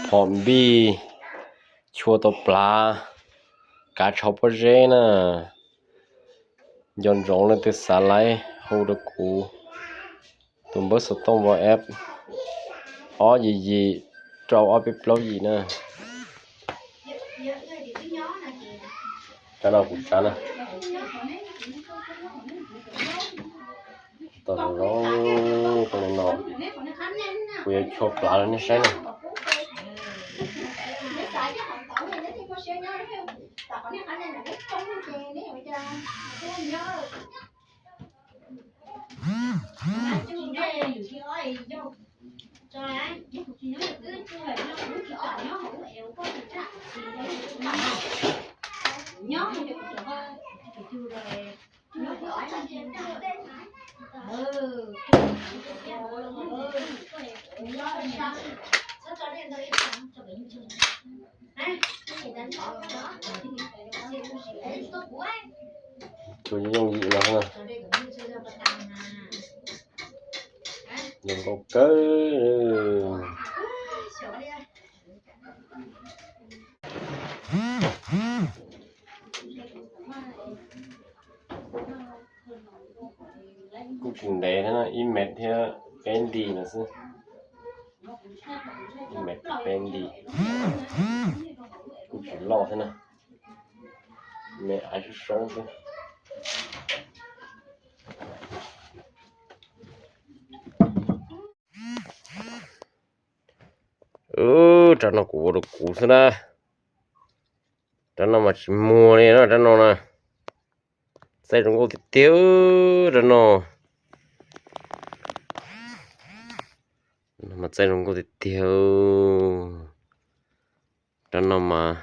Pom npij chua tau plav, kav tshauv pob zeb na. Nco ntsoov leej twg xav laib hu rau kuv tus npawb xov tooj WhatsApp ob yim yim rau ob peb plaub yim na. Rab no kuv tsav na. Tau zoo zoo li no, kuv yuav chua plav rau nej saib na. Chua yooj yim no, zoo nkauj kawg. Kuj tsis ntev thiab, ib mev thiab peb nti no xwb. Ib mev peb nti, kuj tsis loj thiab na, me aiv soob soob xwb. Rab no kuv ua rau kuv xwb na. Rab no mas tsis muag li no, rab no na. Txaij zoo nkauj tiag tiag, rab no. Mas txaij zoo nkauj tiag tiag. Rab no mas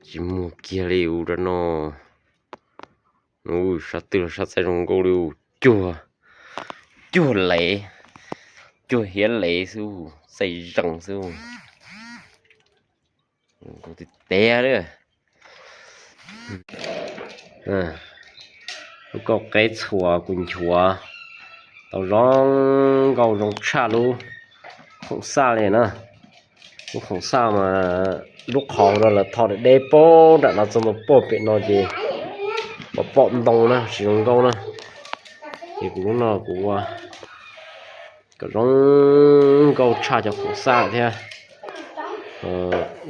tsis muag kiag li u rab no. Sab twg los sab txaij zoo nkauj li u, cuag, cuag lev, cuag hiav lev xwb, txaij zees xwb. Tiag tiag. Lub kauj qeb txhuas kuv nchuav tau zoo nkauj zoo tshaj lub khoom xaj li na. Lub khoom xaj mas lub qhov no lawv tho deb deb poob nram no txog ntua pem no ces pom pom ntoo na, tsis zoo nkauj na. Ces kuv lub no kuv ua kom zoo nkauj tshaj cov khoom xaj thiab.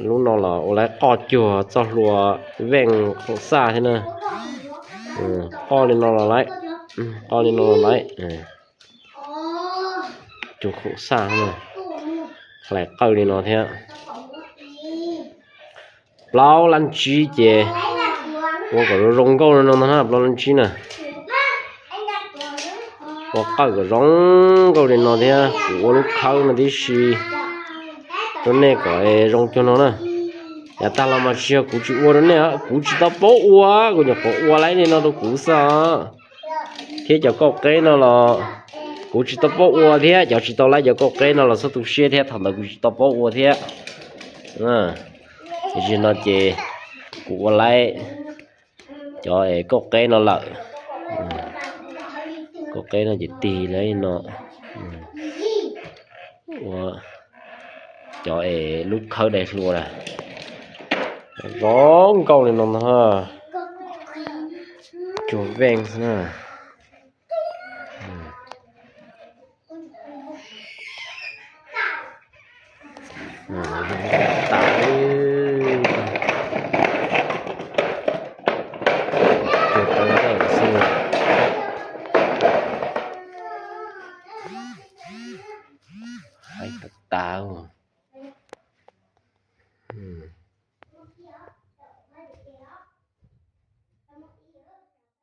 Lub no los ua lawv qoj cuag txoj hlua veej khoom xaj thiab na. Qoj li no los lawv, qoj li no los lawv, cuag khoom xaj na, hlais qawj li no thiab. Plaub lab tsib ces ua kom zoo nkauj li no ntag na, plaub lab tsib na. Ua qawj kom zoo nkauj li no thiab kuv ua lub khawb no tib si rau nej kom zoo cuag no na. Yav tag los mas tsis yog kuv tsis ua rau nej, kuv tsis tau paub ua, kuv nyuam qhuav ua laib li no rau kuv xwb. Thiab cov kauj qeb no los kuv tsis tau paub ua thiab, cov tsis tau laib cov kauj qeb no los txhob tu siab thiab, thaum ntawd kuv tsis tau paub ua thiab. Tiam sis no ces kuv ua laib cov es kauj qeb no lawm. Kauj qeb no ces tig li no. Ua cov es lub khawb dai hlua na. Zoo nkauj li no ntag. Cuag veej xwb na. Tas li. Cuag tas xwb. Haib tas tas.